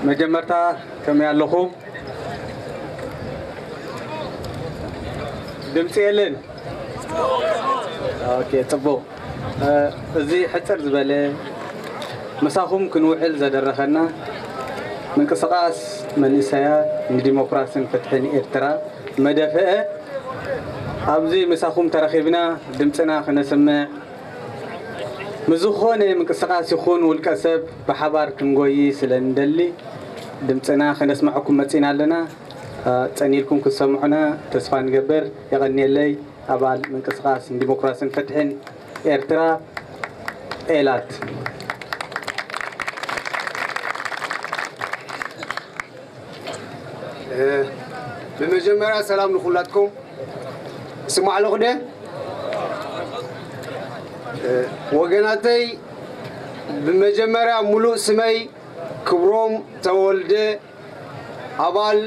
መጀመርታ ከመይ ኣለኹም? ድምፂ የለን። ኦኬ፣ ፅቡቕ። እ፣ እዚ ሕፅር ዝበለ ምሳኹም ክንውዕል ዘደረኸና ምንቅስቃስ መንእሰያት ንዲሞክራስን ፍትሕን ኤርትራ፣ መደፍኤ፣ ኣብዚ ምሳኹም ተረኺብና ድምፅና ክነስምዕ፣ ምስ ዝኾነ ምንቅስቃስ ይኹን ውልቀ ሰብ ብሓባር ክንጎይ ስለ እንደሊ ድምፅና ከነስምዐኩም መፂና ኣለና። ጸኒልኩም ክትሰምዑና ተስፋ ንገብር። የቐንየለይ። ኣባል ምንቅስቃስ ንዲሞክራስን ፍትሕን ኤርትራ፣ ኤላት። ብመጀመርያ ሰላም ንኹላትኩም። ስማዕ ኣለኹ ደ? ወገናተይ፣ ብመጀመርያ ሙሉእ ስመይ ክብሮም ተወልደ፣ ኣባል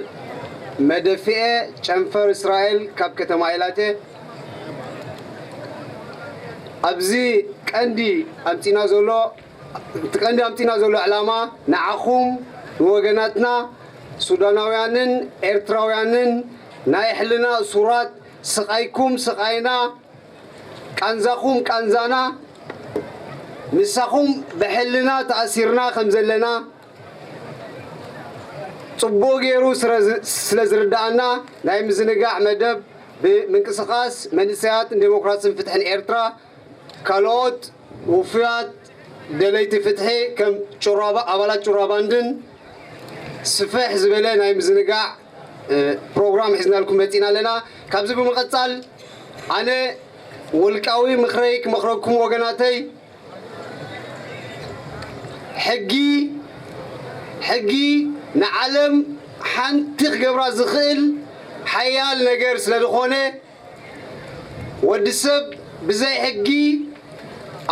መደፍኤ ጨንፈር እስራኤል ካብ ከተማ ኤላቴ። ኣብዚ ቀንዲ ኣምፂና ዘሎ፣ እቲ ቀንዲ ኣምፂና ዘሎ ዕላማ ንዓኹም ንወገናትና ሱዳናውያንን ኤርትራውያንን ናይ ሕልና እሱራት፣ ስቓይኩም ስቓይና፣ ቃንዛኹም ቃንዛና፣ ምሳኹም ብሕልና ተኣሲርና ከም ዘለና ጽቡቕ ገይሩ ስረ-፣ ስለ ዝርዳኣና፣ ናይ ምዝንጋዕ መደብ ብምንቅስቓስ መንእሰያት ንዴሞክራስን ፍትሕን ኤርትራ፣ ካልኦት ውፉያት ደለይቲ ፍትሒ ከም ጩራባ-፣ ኣባላት ጩራባንድን ስፍሕ ዝበለ ናይ ምዝንጋዕ፣ እ፣ ፕሮግራም ሒዝናልኩም መጺና ኣለና። ካብዚ ብምቕጻል ኣነ ውልቃዊ ምኽረይ ክመኽረኩም ወገናተይ፣ ሕጊ፣ ሕጊ ንዓለም ሓንቲ ክገብራ ዝኽእል ሓያል ነገር ስለ ዝኾነ፣ ወዲ ሰብ ብዘይ ሕጊ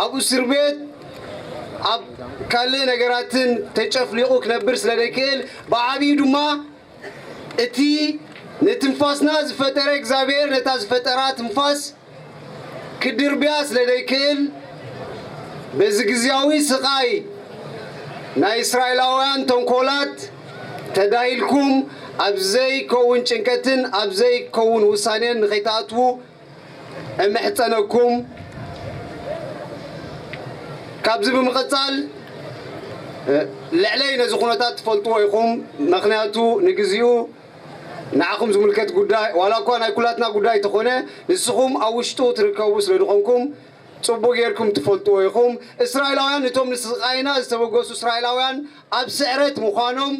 ኣብ እስር ቤት፣ ኣብ ካልእ ነገራትን ተጨፍሊቑ ክነብር ስለ ዘይክእል፣ ብዓብዩ ድማ እቲ ንትንፋስና ዝፈጠረ እግዚኣብሔር ነታ ዝፈጠራ ትንፋስ ክድርብያ ስለ ዘይክእል፣ በዚ ግዝያዊ ስቓይ ናይ እስራኤላውያን ተንኮላት ተዳሂልኩም ኣብ ዘይከውን ጭንቀትን ኣብ ዘይከውን ውሳኔን ንኸይትኣትዉ እምሕጸነኩም። ካብዚ ብምቕጻል፣ እ፣ ልዕለይ ነዚ ኩነታት ትፈልጥዎ ኢኹም። ምኽንያቱ ንግዚኡ ንዓኹም ዝምልከት ጉዳይ፣ ዋላ እኳ ናይ ኩላትና ጉዳይ እንተኾነ፣ ንስኹም ኣብ ውሽጡ ትርከቡ ስለ ዝኾንኩም፣ ጽቡቕ ጌርኩም ትፈልጥዎ ኢኹም። እስራኤላውያን፣ እቶም ንስቓይና ዝተበገሱ እስራኤላውያን ኣብ ስዕረት ምዃኖም፣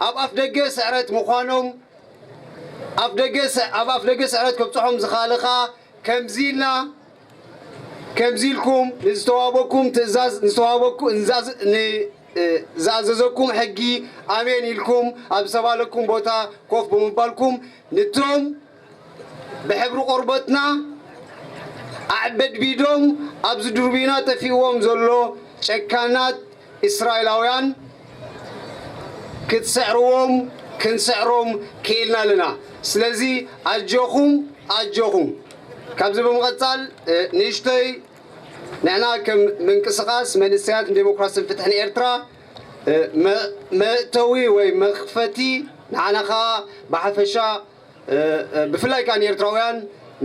ኣብ ኣፍ ደገ ስዕረት ምዃኖም፣ ኣፍ ደገ ስ-፣ ኣብ ኣፍ ደገ ስዕረት ከብጽሖም ዝኸኣለ ኸኣ ከምዚ ኢልና፣ ከምዚ ኢልኩም ንዝተዋበኩም ትእዛዝ፣ ንዝተዋበኩ-፣ ንዛዝ-፣ ን-፣ እ፣ ዝኣዘዘኩም ሕጊ ኣሜን ኢልኩም ኣብ ዝተባለኩም ቦታ ኮፍ ብምባልኩም፣ ንቶም ብሕብሪ ቆርበትና ኣዕበድቢዶም ኣብ ዝድርብዩና ጠፊእዎም ዘሎ ጨካናት እስራኤላውያን ክትስዕርዎም ክንስዕሮም ክኢልና ኣለና። ስለዚ ኣጆኹም፣ ኣጆኹም። ካብዚ ብምቕጻል፣ እ፣ ንእሽተይ ንሕና ከም ምንቅስቓስ መንእሰያት ንዴሞክራስን ፍትሕን ኤርትራ፣ እ፣ መ-፣ መእተዊ ወይ መኽፈቲ ንዓና ኸኣ ብሓፈሻ፣ እ፣ እ፣ ብፍላይ ከኣ ንኤርትራውያን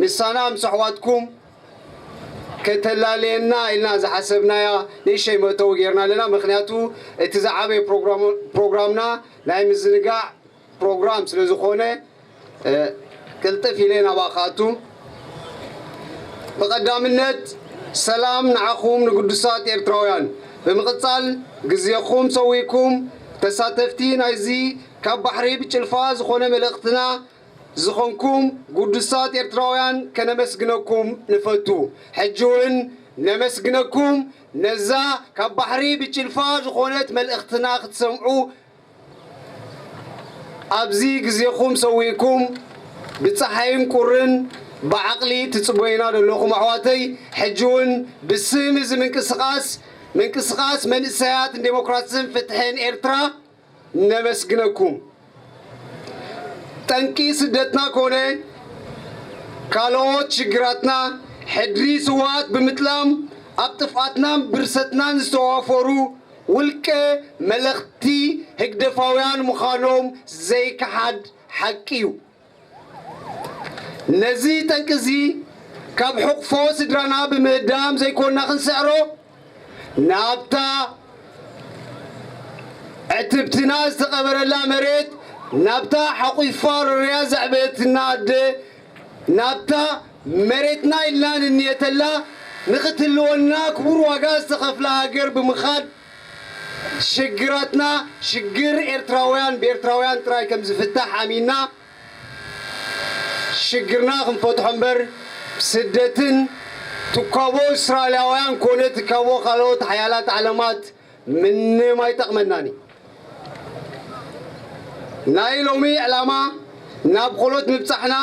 ምሳና ምስ ኣሕዋትኩም ከተላልየና ኢልና ዝሓሰብናያ ንእሸይ መእተዊ ጌርና ኣለና። ምኽንያቱ እቲ ዝዓበየ ፕሮግራም-፣ ፕሮግራምና ናይ ምዝንጋዕ ፕሮግራም ስለ ዝኾነ፣ እ፣ ቅልጥፍ ኢለ ናብኣ ክኣቱ። ብቐዳምነት ሰላም ንዓኹም ንግዱሳት ኤርትራውያን። ብምቕጻል ግዜኹም ሰዊእኩም ተሳተፍቲ ናይዚ ካብ ባሕሪ ብጭልፋ ዝኾነ መልእኽትና ዝኾንኩም ግዱሳት ኤርትራውያን ከነመስግነኩም ንፈቱ። ሕጂ እውን ነመስግነኩም፣ ነዛ ካብ ባሕሪ ብጭልፋ ዝኾነት መልእኽትና ክትሰምዑ ኣብዚ ግዜኹም ሰዊእኩም ብጸሓይን ቁርን ብዓቕሊ ትጽበዩና ዘለኹም ኣሕዋተይ፣ ሕጂ እውን ብስም እዚ ምንቅስቓስ፣ ምንቅስቓስ መንእሰያት ንዴሞክራስን ፍትሕን ኤርትራ ነመስግነኩም። ጠንቂ ስደትና ኮነ ካልኦት ሽግራትና ሕድሪ ስውኣት ብምጥላም ኣብ ጥፍኣትናን ብርሰትናን ዝተዋፈሩ ውልቀ መለኽቲ ህግደፋውያን ምዃኖም ዘይከሓድ ሓቂ እዩ። ነዚ ጠንቂ እዚ ካብ ሕቕፎ ስድራና ብምህዳም ዘይኮንና ክንስዕሮ፣ ናብታ ዕትብትና ዝተቐበረላ መሬት፣ ናብታ ሓቑፋ ርርያ ዘዕበየትና ኣደ፣ ናብታ መሬትና ኢልና ንንየተላ፣ ንኽትህልወና ክቡር ዋጋ ዝተኸፍላ ሃገር ብምኻድ፣ ሽግራትና ሽግር ኤርትራውያን ብኤርትራውያን ጥራይ ከም ዝፍታሕ ኣሚንና፣ ሽግርና ክንፈትሖ እምበር፣ ስደትን ትካቦ እስራኤላውያን ኮነ ትካቦ ካልኦት ሓያላት ዓለማት ምንም ኣይጠቕመናን እዩ። ናይ ሎሚ ዕላማ ናብ ኾሎት ምብጻሕና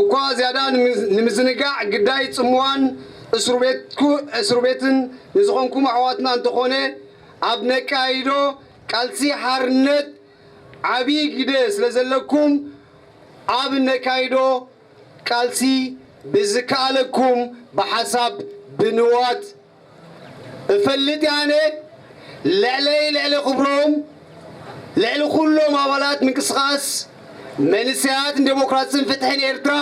እኳ ዝያዳ ንምዝ-፣ ንምዝንጋዕ ግዳይ ጽምዋን እስሩ ቤትኩ-፣ እስሩ ቤትን ንዝኾንኩም ኣሕዋትና እንተኾነ፣ ኣብ ነካይዶ ቃልሲ ሓርነት ዓብዪ ግደ ስለ ዘለኩም፣ ኣብ ነካይዶ ቃልሲ ብዝከኣለኩም ብሓሳብ ብንዋት እፈልጥ እየ ኣነ። ልዕለይ ልዕሊ ክብሮም፣ ልዕሊ ኩሎም ኣባላት ምንቅስቓስ መንእሰያት ንዴሞክራስን ፍትሕን ኤርትራ፣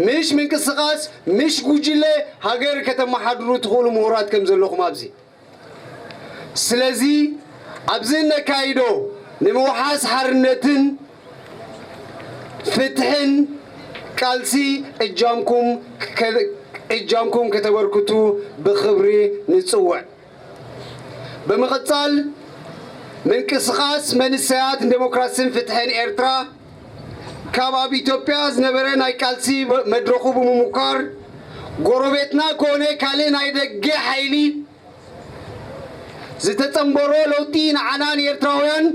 ምሽ ምንቅስቓስ፣ ምሽ ጉጅለ፣ ሃገር ከተመሓድሩ ትኽእሉ ምሁራት ከም ዘለኹም ኣብዚ። ስለዚ ኣብዚ እነካይዶ ንምውሓስ ሓርነትን ፍትሕን ቃልሲ እጃምኩም ከ-፣ እጃምኩም ከተበርክቱ ብኽብሪ ንጽውዕ። ብምቕጻል፣ ምንቅስቓስ መንእሰያት ንዴሞክራስን ፍትሕን ኤርትራ ካብ ኣብ ኢትዮጵያ ዝነበረ ናይ ቃልሲ መድረኹ ብምምኳር፣ ጎረቤትና ኮነ ካልእ ናይ ደገ ሓይሊ ዝተጸንበሮ ለውጢ ንዓና ንኤርትራውያን፣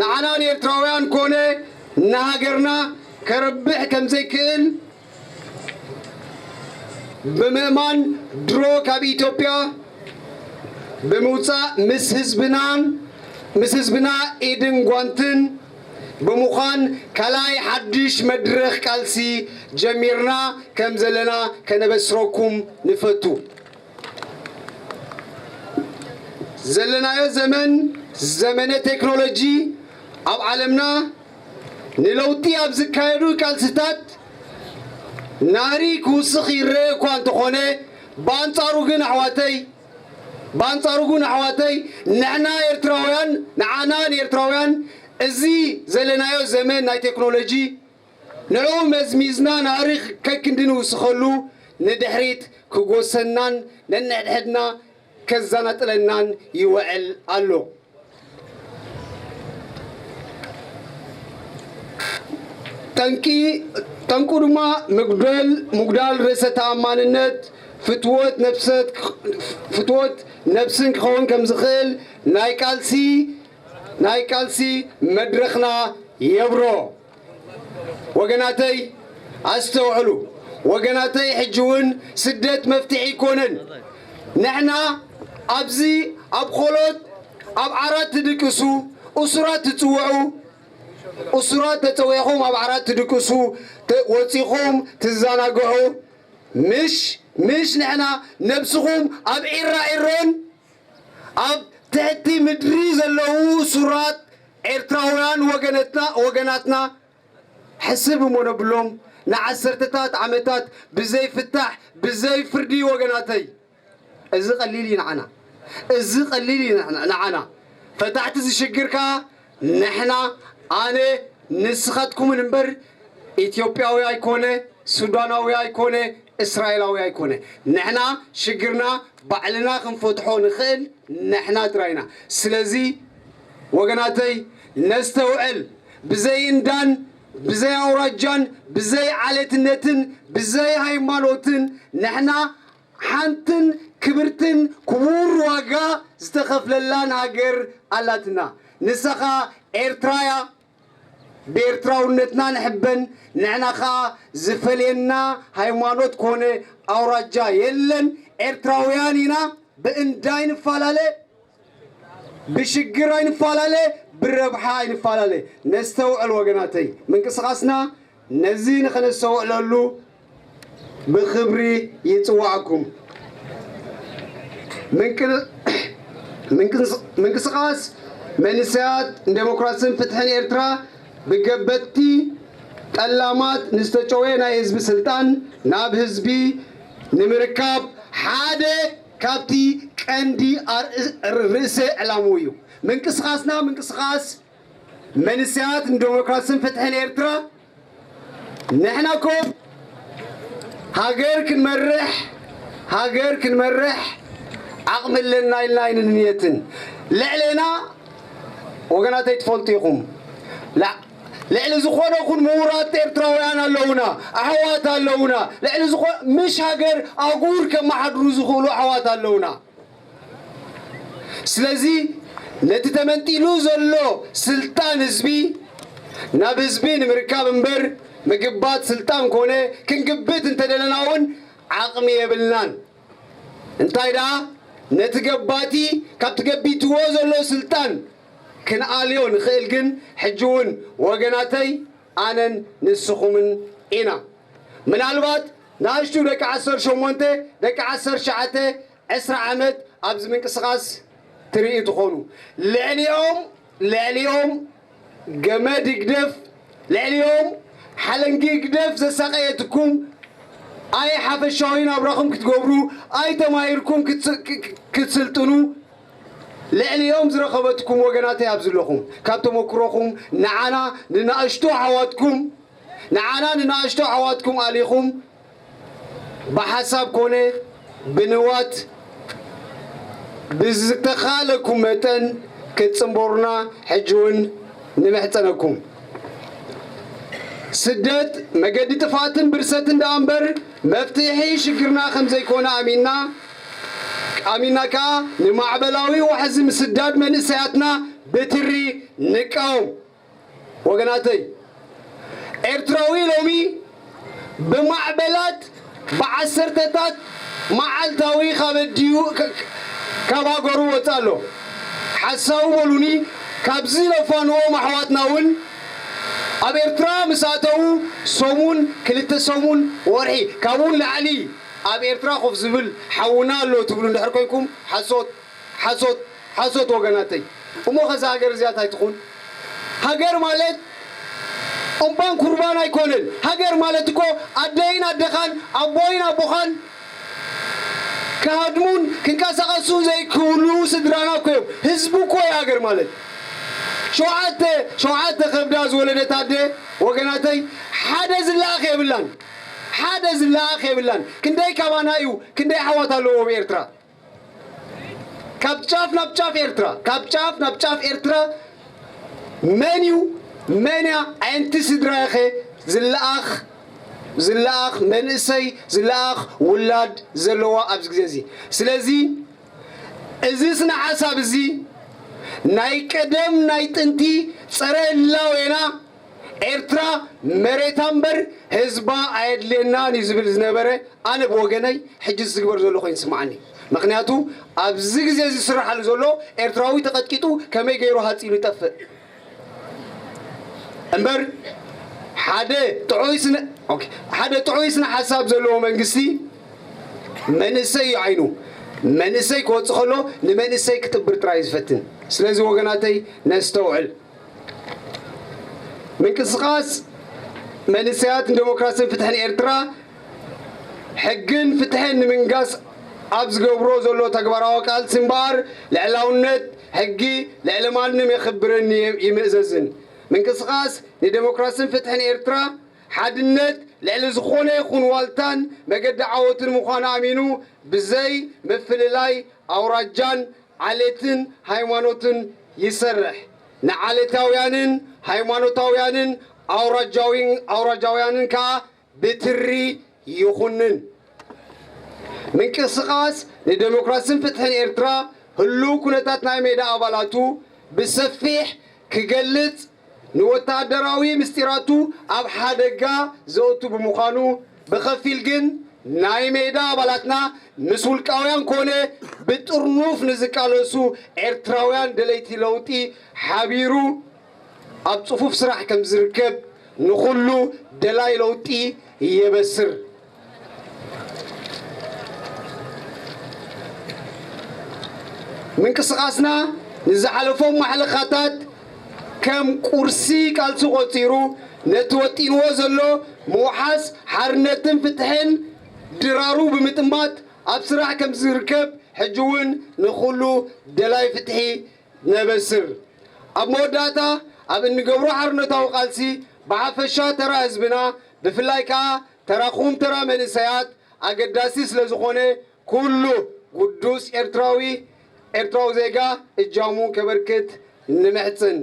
ንዓና ንኤርትራውያን ኮነ ንሃገርና ከረብሕ ከም ዘይክእል ብምእማን፣ ድሮ ካብ ኢትዮጵያ ብምውጻእ ምስ ህዝብናን፣ ምስ ህዝብና ኢድን ጓንትን ብምዃን ካልኣይ ሓድሽ መድረኽ ቃልሲ ጀሚርና ከም ዘለና ከነበስረኩም ንፈቱ። ዘለናዮ ዘመን ዘመነ ቴክኖሎጂ፣ ኣብ ዓለምና ንለውጢ ኣብ ዝካየዱ ቃልስታት ናህሪ ክውስኽ ይረአ እኳ እንተኾነ፣ ብኣንጻሩ ግን ኣሕዋተይ፣ ብኣንጻሩ ግን ኣሕዋተይ፣ ንሕና ኤርትራውያን፣ ንዓና ንኤርትራውያን፣ እዚ ዘለናዮ ዘመን ናይ ቴክኖሎጂ ንዕኡ መዝሚዝና ናህሪ ከክንዲ ንውስኸሉ፣ ንድሕሪት ክጎሰናን ነንሕድሕድና ከዘናጥለናን ይውዕል ኣሎ። ጠንቂ፣ ጠንቁ ድማ ምጉደል፣ ምጉዳል ርእሰ ተኣማንነት፣ ፍትወት ነፍሰት፣ ፍትወት ነብስን ክኸውን ከም ዝኽእል ናይ ቃልሲ፣ ናይ ቃልሲ መድረኽና የብሮ። ወገናተይ ኣስተውዕሉ። ወገናተይ፣ ሕጂ እውን ስደት መፍትሒ ኣይኮነን። ንሕና ኣብዚ ኣብ ኾሎት ኣብ ዓራት ትድቅሱ፣ እሱራት ትጽውዑ፣ እሱራት ተጸዊዕኹም ኣብ ዓራት ትድቅሱ፣ ተ-፣ ወጺኹም ትዘናግዑ፣ ምሽ፣ ምሽ ንሕና ነብስኹም ኣብ ዒራ ዒሮን ኣብ ትሕቲ ምድሪ ዘለዉ እሱራት ኤርትራውያን ወገነትና፣ ወገናትና ሕስብ እሞ ነብሎም ንዓሰርተታት ዓመታት ብዘይ ፍታሕ፣ ብዘይ ፍርዲ ወገናተይ። እዚ ቀሊል እዩ ንዓና። እዚ ቀሊል እዩ ንዓና፣ ንዓና። ፈታሕቲ ዝሽግር ከኣ ንሕና፣ ኣነ፣ ንስኻትኩምን እምበር ኢትዮጵያዊ ኣይኮነ፣ ሱዳናዊ ኣይኮነ፣ እስራኤላዊ ኣይኮነ። ንሕና ሽግርና ባዕልና ክንፈትሖ ንኽእል ንሕና ጥራይ ኢና። ስለዚ ወገናተይ ነስተውዕል። ብዘይ እንዳን፣ ብዘይ ኣውራጃን፣ ብዘይ ዓሌትነትን፣ ብዘይ ሃይማኖትን ንሕና ሓንትን ክብርትን ክቡር ዋጋ ዝተኸፍለላን ሃገር ኣላትና። ንሳ ኸኣ ኤርትራ እያ። ብኤርትራውነትና ንሕበን። ንሕና ኸኣ ዝፈልየና ሃይማኖት ኮነ ኣውራጃ የለን። ኤርትራውያን ኢና። ብእንዳ ኣይንፈላለ፣ ብሽግር ኣይንፈላለ፣ ብረብሓ ኣይንፈላለ። ነስተውዕል ወገናተይ። ምንቅስቓስና ነዚ ንኸነስተውዕለሉ ብኽብሪ ይጽውዓኩም። ምንቅል-፣ ምንቅስ-፣ ምንቅስቓስ መንእሰያት ንዴሞክራስን ፍትሕን ኤርትራ ብገበትቲ ጠላማት ንዝተጨወየ ናይ ህዝቢ ስልጣን ናብ ህዝቢ ንምርካብ ሓደ ካብቲ ቀንዲ ኣርእስ-፣ ርእሰ ዕላምኡ እዩ። ምንቅስቓስና ምንቅስቓስ መንእሰያት ንዴሞክራስን ፍትሕን ኤርትራ ንሕና እኮ ሃገር ክንመርሕ፣ ሃገር ክንመርሕ ዓቕሚ ኣለና ኢልና ኣይንንየትን። ልዕሌና ወገናተይ ትፈልጡ ኢኹም። ላ-፣ ልዕሊ ዝኾነ ይኹን ምሁራት ኤርትራውያን ኣለውና፣ ኣሕዋት ኣለውና። ልዕሊ ዝኾ-፣ ምሽ ሃገር ኣህጉር ከመሓድሩ ዝኽእሉ ኣሕዋት ኣለውና። ስለዚ ነቲ ተመንጢሉ ዘሎ ስልጣን ህዝቢ ናብ ህዝቢ ንምርካብ እምበር ምግባት ስልጣን ኮነ ክንግብት እንተደለና እውን ዓቕሚ የብልናን። እንታይ ደኣ ነቲ ገባቲ ካብቲ ገቢትዎ ዘሎ ስልጣን ክንኣልዮ ንኽእል ግን ሕጂ እውን ወገናተይ ኣነን ንስኹምን ኢና። ምናልባት ንኣሽቱ ደቂ ዓሰርተ ሸሞንተ፣ ደቂ ዓሰርተ ትሽዓተ፣ ዕስራ ዓመት ኣብዚ ምንቅስቓስ ትርእዩ ትኾኑ። ልዕሊኦም፣ ልዕሊኦም ገመድ ይግደፍ፣ ልዕሊኦም ሓለንጊ ይግደፍ ዘሳቀየትኩም፣ ኣይ ሓፈሻዊ ናብራኹም ክትገብሩ፣ ኣይ ተማሂርኩም ክትስ-፣ ክ-፣ ክ-፣ ክትስልጥኑ፣ ልዕሊኦም ዝረኸበትኩም ወገናተይ ኣብዚ ኣለኹም። ካብ ተመክሮኹም ንዓና ንናእሽቱ ኣሕዋትኩም፣ ንዓና ንናእሽቱ ኣሕዋትኩም ኣሊኹም ብሓሳብ ኮነ ብንዋት ብዝተኻለኩም መጠን ክትጽንበሩና ሕጂ እውን ንምሕጸነኩም። ስደት መገዲ ጥፍኣትን ብርሰትን ደኣ እምበር መፍትሒ ሽግርና ከም ዘይኮነ ኣሚንና፣ ኣሚንና ከኣ ንማዕበላዊ ዋሕዚ ምስዳድ መንእሰያትና ብትሪ ንቃወም። ወገናተይ፣ ኤርትራዊ ሎሚ ብማዕበላት ብዓሰርተታት መዓልታዊ ካብ ኣዲኡ፣ ክ-፣ ካብ ሃገሩ ወጽእ ኣሎ። ሓሳዊ በሉኒ፣ ካብዚ ዘፋንዎም ኣሕዋትና እውን ኣብ ኤርትራ ምስ ኣተዉ ሰሙን፣ ክልተ ሰሙን፣ ወርሒ፣ ካብኡ ንላዕሊ ኣብ ኤርትራ ኮፍ ዝብል ሓውና ኣሎ ትብሉ እንድሕር ኮይንኩም፣ ሓሶት፣ ሓሶት፣ ሓሶት ወገናተይ። እሞ ከዛ ሃገር እዚኣ እንታይ ትኹን? ሃገር ማለት እምባን ኩርባን ኣይኮነን። ሃገር ማለት እኮ ኣደይን ኣደኻን፣ ኣቦይን ኣቦኻን ክሃድሙን ክንቀሳቐሱ ዘይክእሉ ስድራና እኮ እዮም። ህዝቢ እኮ እዩ ሃገር ማለት። ሸውዓተ፣ ሸውዓተ ከብዳ ዝወለደት ኣደ ወገናተይ፣ ሓደ ዝለኣኽ የብላን። ሓደ ዝለኣኽ የብላን። ክንደይ ካባና እዩ፣ ክንደይ ኣሕዋት ኣለዎ ኣብ ኤርትራ? ካብ ጫፍ ናብ ጫፍ ኤርትራ፣ ካብ ጫፍ ናብ ጫፍ ኤርትራ መን እዩ፣ መን እያ፣ ኣየንቲ ስድራ ኢኸ ዝለኣኽ፣ ዝለኣኽ መንእሰይ፣ ዝለኣኽ ውላድ ዘለዋ ኣብዚ ግዜ እዚ? ስለዚ እዚ ስነ ሓሳብ እዚ ናይ ቀደም ናይ ጥንቲ ጸረ ህላዌና ኤርትራ መሬታ እምበር ህዝባ ኣየድልየናን እዩ ዝብል ዝነበረ፣ ኣነ ብወገነይ ሕጂ ዝግበር ዘሎ ኮይኑ ይስምዓኒ። ምኽንያቱ ኣብዚ ግዜ እዚ ዝስርሓሉ ዘሎ ኤርትራዊ ተቐጥቂጡ ከመይ ገይሩ ሃጺሉ ይጠፍእ እምበር ሓደ ጥዑይ ስነ፣ ኦኬ፣ ሓደ ጥዑይ ስነ ሓሳብ ዘለዎ መንግስቲ መንእሰይ እዩ ዓይኑ። መንእሰይ ክወጽእ ከሎ ንመንእሰይ ክጥብር ጥራይ እዩ ዝፈትን። ስለዚ ወገናተይ ነስተውዕል። ምንቅስቓስ መንእሰያት ንደሞክራስን ፍትሕን ኤርትራ ሕግን ፍትሕን ንምንጋስ ኣብ ዝገብሮ ዘሎ ተግባራዊ ቃልሲ እምበኣር ልዕላውነት ሕጊ ልዕሊ ማንም የኽብርን ይምእዘዝን። ምንቅስቓስ ንደሞክራስን ፍትሕን ኤርትራ ሓድነት ልዕሊ ዝኾነ ይኹን ዋልታን መገዲ ዓወትን ምዃኑ ኣሚኑ ብዘይ ምፍልላይ ኣውራጃን ዓሌትን ሃይማኖትን ይሰርሕ። ንዓሌታውያንን ሃይማኖታውያንን ኣውራጃዊን-፣ ኣውራጃውያንን ከኣ ብትሪ ይኹንን። ምንቅስቓስ ንደሞክራስን ፍትሕን ኤርትራ ህሉው ኩነታት ናይ ሜዳ ኣባላቱ ብሰፊሕ ክገልጽ ንወተሃደራዊ ምስጢራቱ ኣብ ሓደጋ ዘእቱ ብምዃኑ፣ ብኸፊል ግን ናይ ሜዳ ኣባላትና ምስ ውልቃውያን ኮነ ብጥርኑፍ ንዝቃለሱ ኤርትራውያን ደለይቲ ለውጢ ሓቢሩ ኣብ ጽፉፍ ስራሕ ከም ዝርከብ ንኹሉ ደላይ ለውጢ የበስር። ምንቅስቓስና ንዝሓለፎም ማሕለኻታት ከም ቁርሲ ቃልሲ ቆጺሩ፣ ነቲ ወጢንዎ ዘሎ ምውሓስ ሓርነትን ፍትሕን ድራሩ ብምጥማት ኣብ ስራሕ ከም ዝርከብ ሕጂ እውን ንኹሉ ደላይ ፍትሒ ነበስር። ኣብ መወዳእታ፣ ኣብ እንገብሮ ሓርነታዊ ቃልሲ ብሓፈሻ ተራ ህዝብና፣ ብፍላይ ከኣ ተራኹም ተራ መንእሰያት ኣገዳሲ ስለ ዝኾነ፣ ኩሉ ግዱስ ኤርትራዊ፣ ኤርትራዊ ዜጋ እጃሙ ከበርክት ንምሕጽን።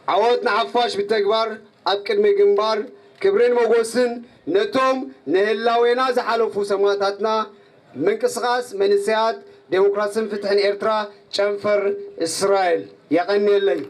ዓወት ንሓፋሽ ብተግባር ኣብ ቅድሚ ግንባር። ክብርን ሞጎስን ነቶም ንህላዌና ዝሓለፉ ሰማእታትና። ምንቅስቓስ መንእሰያት ዴሞክራስን ፍትሕን ኤርትራ፣ ጨንፈር እስራኤል። የቐንየለይ።